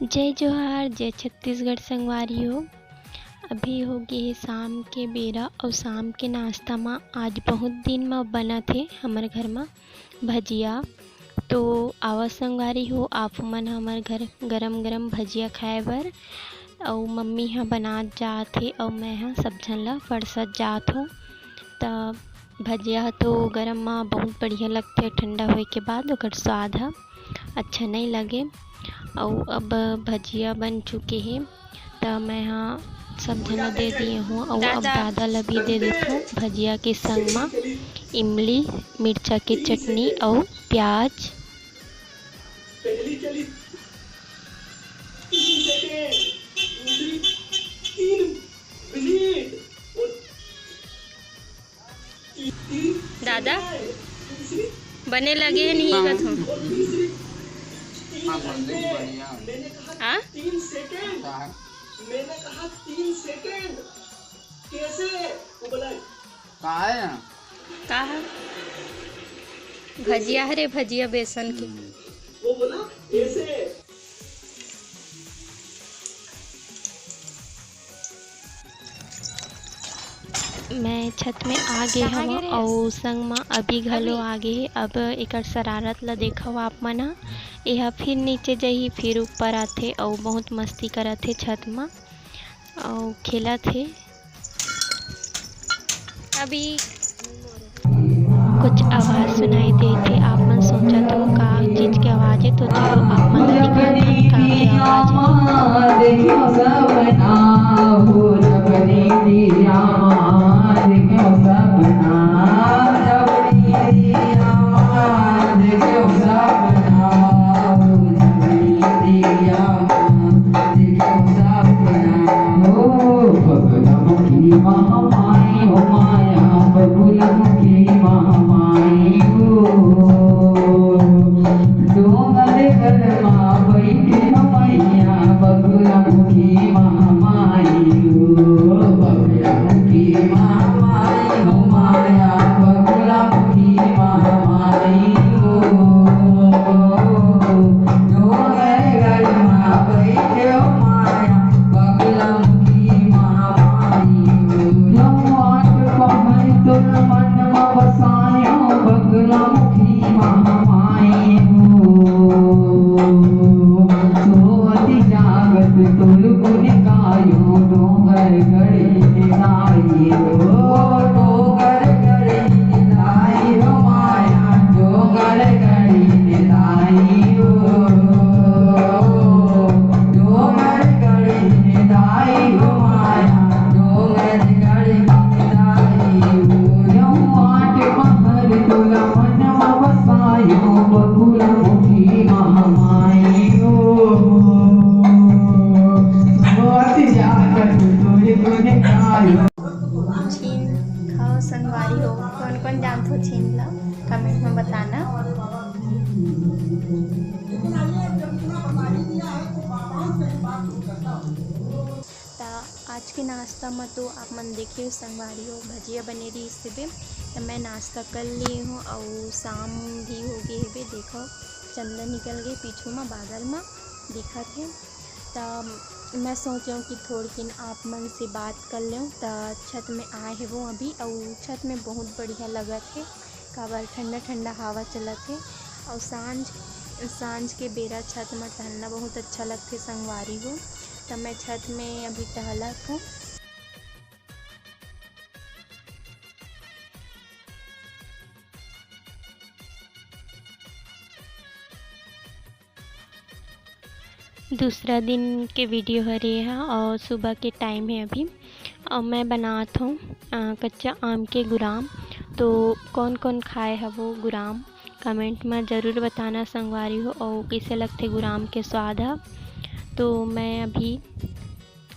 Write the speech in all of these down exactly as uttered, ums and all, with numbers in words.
जय जोहार, जय छत्तीसगढ़ संगवारी हो। अभी हो गे हे शाम के बेरा अउ शाम के नाश्ता म आज बहुत दिन म बनत हे हमर घर म भजिया। तो आवा संगवारी हो, आप मन हमर घर गरम-गरम भजिया खाए बर। अउ मम्मी ह बनात जात हे अउ मैं ह सब झन ल परसत जात हों। त भजिया ह तो गरम म बहुत बढ़िया लगथे, ठंडा होए के बाद ओकर स्वाद ह अच्छा नइ लगे। अउ अब भजिया बन चुके हे, त मैं ह सब झन ल दे दिए हों अउ अब दादा ल भी दे देथों। भजिया के संग म इमली, मिर्चा के चटनी अउ प्याज। दादा, बने लगे हे नहीं हाँ। कथों? हाँ, बने तो बढ़िया है। आ? का है? का है? का है? भजिया हरे, भजिया बेसन के। हम्म। मैं छत में आ गे हवं अउ संग म अभी घलो आ गे हे। अब एकर शरारत ल देखव आप मन ह। एहा फिर नीचे जही, फिर ऊपर आथे अउ बहुत मस्ती करत हे छत म अउ खेलत हे। अभी कुछ आवाज सुनाई देत हे, आप मन सोचत हो का चीज के आवाज हे, तो चलो आप मन ला दिखात हन का के आवाज हे। छीन खाओ संगवारी हो, कौन कौन जानथो छीन ला, comment में बताना। त आज के नाश्ता म तो आप मन देखे हो संगवारी हो, भजिया बने रहिस हवे, त मैं नाश्ता कर लिए हूँ अउ शाम भी हो गे हवे। देखो चंदा निकल गे पीछू म, बादल म दिखत हे। त मैं सोचेंव कि थोड़किन आप मन से बात कर लेंव। त छत में आए हवों अभी, अउ छत में बहुत बढ़िया लगत हे, काबर ठंडा ठंडा हवा चलत हे। अउ सांझ, सांझ के बेरा छत म टहलना बहुत अच्छा लगथे संगवारी हो। त मैं छत में अभी टहलत हूँ। दूसरा दिन के video हरे एहा, और सुबह के time हे अभी, और मैं बनात हूँ, अ, कच्चा आम के गुराम। तो कौन कौन खाए हवो गुराम, comment में जरूर बताना संगवारी हो, और कैसे लगथे गुराम के स्वाद ह। तो मैं अभी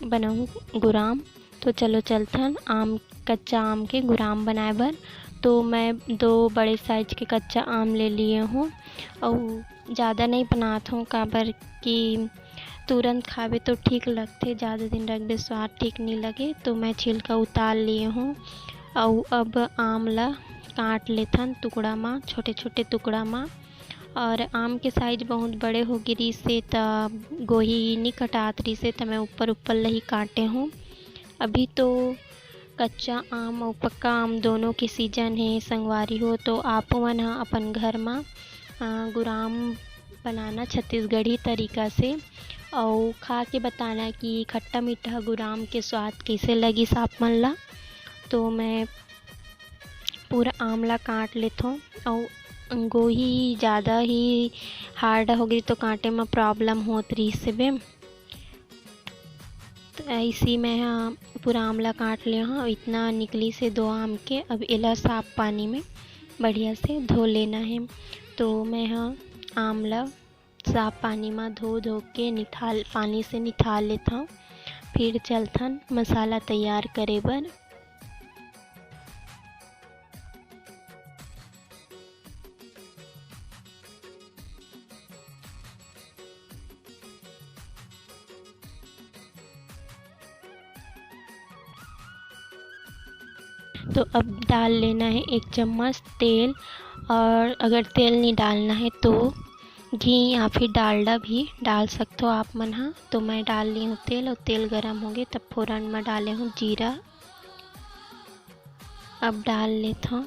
बनाहूँ गुराम। तो चलो चलथन आम, कच्चा आम के गुराम बनाए बर। तो मैं दो बड़े size के कच्चा आम ले लिए हूँ, अउ ज़्यादा नहीं बनात हूँ, काबर कि तुरंत खाबे तो ठीक लगथे, ज़्यादा दिन रखबे स्वाद ठीक नहीं लगे। तो मैं छिलका उतार लिए हूँ, अउ अब आम ला काट लेथन टुकड़ा मा, छोटे छोटे टुकड़ा मा। और आम के साइज बहुत बड़े हो गे रिहिसे, त गोही नी कटात रिहिसे, त मैं ऊपर ऊपर ल ही काटे हूँ। अभी तो कच्चा आम अउ पक्का आम दोनों के सीजन हे संगवारी हो, तो आप मन ह अपन घर म, अ, गुराम बनाना छत्तीसगढ़ी तरीका से, अउ खा के बताना कि खट्टा मीठा गुराम के स्वाद कइसे लगिस आप मन ला। तो मैं पूरा आम ला काट लेथों, अउ गोही ज़्यादा ही hard हो गई तो काटे म problem होत रहिस हे बे। तो ऐसी मैं ह पूरा आम ला काट ले हूँ। इतना निकलिस हे दो आम के। अब एला साफ पानी में बढ़िया से धो लेना है। तो मैं ह आम ला साफ पानी में धो धो के निथाल, पानी से निथाल लेथन। फिर चलथन मसाला तैयार करे बर। तो अब डाल लेना है एक चम्मच तेल, और अगर तेल नहीं डालना है तो घी या फिर डालडा भी डाल सकते हो आप मन हा। तो मैं डाल ली हूँ तेल, और तेल गरम हो गए तब फोरन में डाले हूँ जीरा। अब डाल लेथों,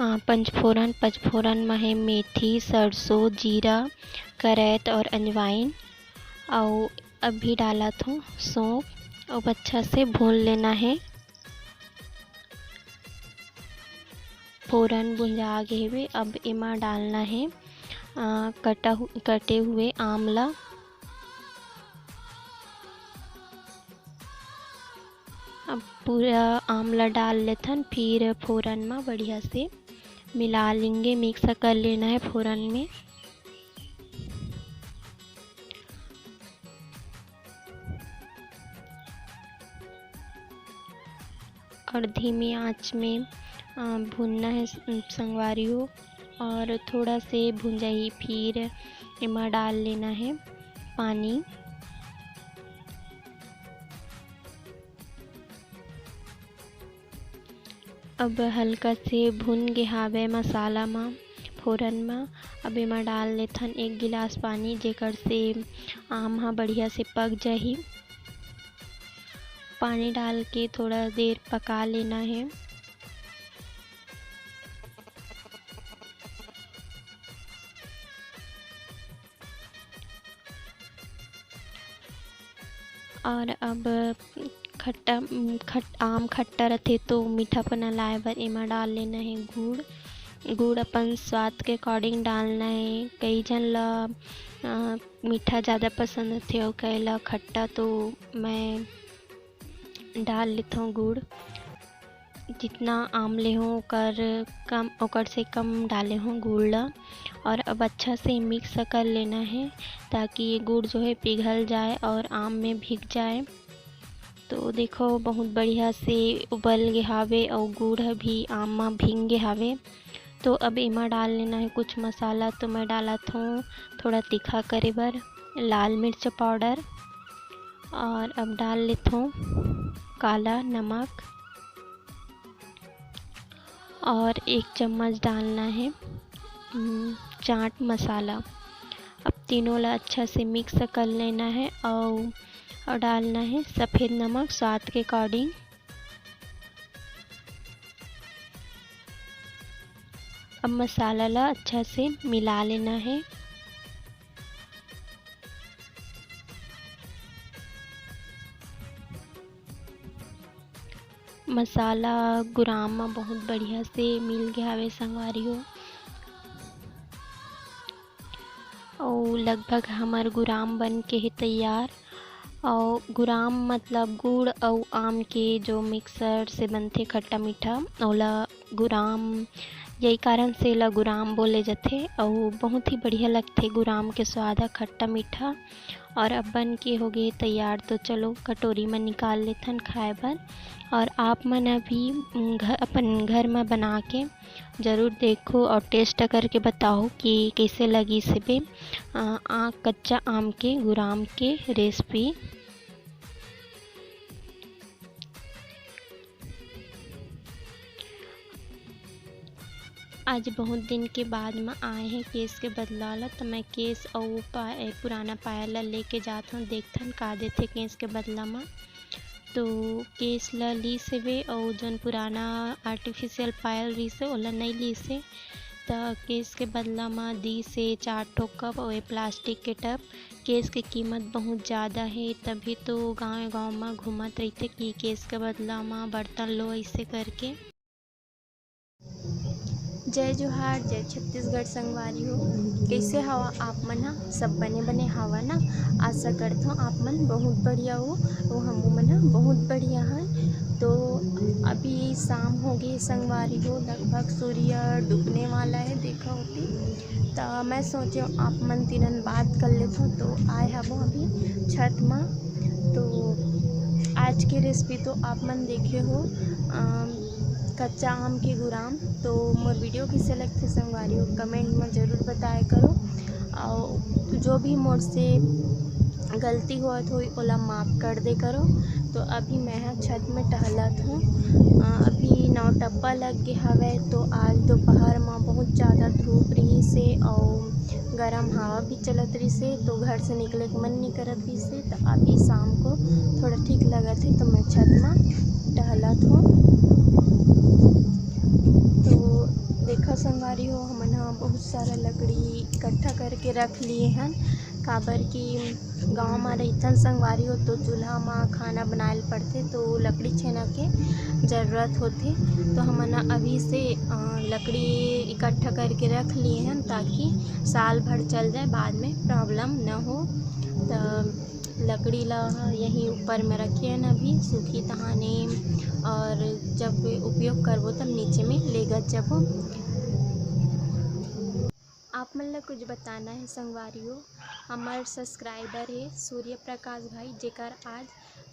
अ, पंचफोरन। पंचफोरन में है मेथी, सरसों, जीरा, करैत और अजवाइन। अउ अभी डालत हूँ सौंफ। अब अच्छा से भून लेना है। फोरन भुंजा गे हवे। अब एमा डालना है, अ, कटा हु-, कटे हुए आमला। अब पूरा आमला डाल लेथन, फिर फोरन म बढ़िया से मिला लेंगे, mix कर लेना है फोरन में। और धीमी आंच में, अ, भूनना है स-, संगवारी हो। और थोड़ा से भुंजाही, फिर एमा डाल लेना है पानी। अब हल्का से भुन गे हावय मसाला म, फोरन म। अब एमा डाल लेथन एक गिलास पानी, जेकर से आम ह बढ़िया से पक जाही। पानी डाल के थोड़ा देर पका लेना है। और अब खट्टा, खट-, आम खट्टा रथे तो मीठापना लाए बर एमा डाल लेना है गुड़। गुड़ अपन स्वाद के according डालना है। कई झन ला, अ, मीठा ज़्यादा पसंद होथे और कई ला खट्टा, तो मैं डाल लेथों गुड़। जितना आम ले हूँ ओकर कम, ओकर से कम डाले हूँ गुड़ ला। और अब अच्छा से mix कर लेना है, ताकि ये गुड़ जो है पिघल जाए और आम में भीग जाए। तो देखो, बहुत बढ़िया से उबल गे हावे और गुड़ ह भी आम में भींग गे हावे। तो अब एमा डाल लेना है कुछ मसाला। तो मैं डालत हूँ थोड़ा तीखा करे बर लाल मिर्च powder, और अब डाल लेथों काला नमक और एक चम्मच डालना है, हम्म, चाट मसाला। अब तीनों ला अच्छा से mix कर लेना है और, और डालना है सफ़ेद नमक स्वाद के according। अब मसाला ला अच्छा से मिला लेना है। मसाला गुराम म बहुत बढ़िया से मिल गे हावे संगवारी हो। अउ लगभग हमर गुराम बन के हे तैयार। अउ गुराम मतलब गुड़ अउ आम के जो mixture से बनथे खट्टा मीठा, ओला गुराम, यही कारण से एला गुराम बोले जथे। अउ बहुत ही बढ़िया लगथे गुराम के स्वाद ह, खट्टा मीठा। और अब बन के हो गे तैयार, तो चलो कटोरी में निकाल लेथन खाए बर। और आप मन भी, उम, घर, अपन घर में बना के जरूर देखो और taste करके बताओ कि कैसे लगिस हे बे, अ, आ, कच्चा आम के गुराम के recipe। आज बहुत दिन के बाद म आए हे केस के बदला ला, त मैं केस अउ पा-, ए, पुराना पायल ला लेके जात हूँ, देखथन का देथे केस के बदला म। तो केस ला लीस हेवे अउ जोन पुराना artificial पायल रहिस हे, ओला नइ लीस हे। त केस के बदला म दीस हे चार ठो कप अउ ए प्लास्टिक के टब। केस के कीमत बहुत ज़्यादा हे, तभी तो गाँव-गाँव म घूमत रहिथे कि केस के बदला म बर्तन लो, अइसे करके। जय जोहार, जय छत्तीसगढ़ संगवारी हो। कइसे हवा आप मन ह? सब बने बने हवा ना? आशा करथों आप मन बहुत बढ़िया हो, अउ हमू मन ह बहुत बढ़िया हन। तो अभी शाम हो गे संगवारी हो, लगभग सूर्य डूबने वाला हे, देखा होती। त मैं सोचेंव आप मन तिरन बात कर लेथों, तो आए हवों अभी छत म। तो आज के recipe तो आप मन देखे हो, अम, कच्चा आम के गुराम। तो मोर video कइसे लगथे संगवारी हो, comment म जरूर बताए करो। अउ जो भी मोर से गलती होवत होही, ओला माफ कर दे करो। तो अभी मैं ह छत में टहलत हूँ। अ, अभी नौ टप्पा लग गे हवय, तो आज दोपहर म बहुत ज़्यादा धूप रहिस हे अउ गरम हवा भी चलत रहिस हे, तो घर से निकले के मन नइ करत रहिस हे। तो अभी शाम को थोड़ा ठीक लगत हे, तो मैं छत म टहलत हूँ। तो देखा संगवारी हो, हमन ह बहुत सारा लकड़ी इकट्ठा करके रख लिए हन, काबर कि गाँव म रहिथन संगवारी हो, तो चूल्हा म खाना बनाए ल पड़थे, तो लकड़ी छेना के जरूरत होथे। तो हमन ह अभी से, अ, लकड़ी इकट्ठा करके रख लिए हन, ताकि साल भर चल जाए, बाद में problem न हो। त लकड़ी ला यहीं ऊपर में रखे हन अभी, सूखी तहाने, और जब उपयोग करबो, तब नीचे में लेगत जाबो। आप मन ला कुछ बताना हे संगवारी हो, हमर subscriber हे सूर्य प्रकाश भाई, जेकर आज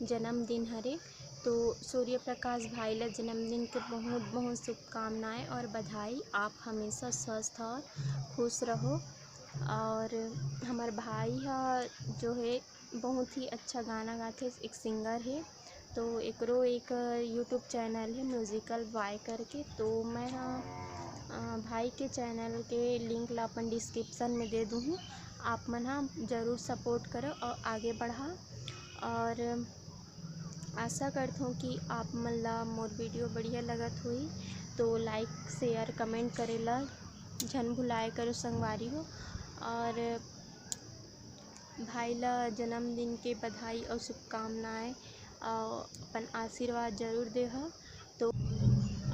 जन्मदिन हरे। तो सूर्य प्रकाश भाई ला जन्मदिन के बहुत बहुत शुभकामनाएं और बधाई। आप हमेशा स्वस्थ और खुश रहो। और हमर भाई ह जो हे बहुत ही अच्छा गाना गाथे, एक singer हे, तो एकरो एक YouTube channel हे Musical Boy करके। तो मैं ह, अ, भाई के channel के link ला अपन description में दे दूँगी, आप मन ह जरूर support करो और आगे बढ़ा। और आशा करथों कि आप मन ला मोर video बढ़िया लगत होही, तो like, share, comment करे ला झन भुलाए करो संगवारी हो। और भाई ला जन्मदिन के बधाई और शुभकामनाएं, और अपन आशीर्वाद जरूर देहा। तो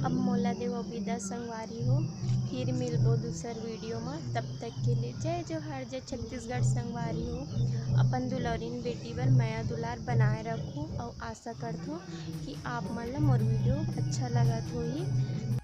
अब मोला देवा विदा संगवारी हो, फिर मिलबो दूसर video म। तब तक के लिए जय जोहार, जय छत्तीसगढ़ संगवारी हो। अपन दुलौरिन बेटी बर मया दुलार बनाए रखो, और आशा करथों कि आप मन ला मोर video अच्छा लगत होही।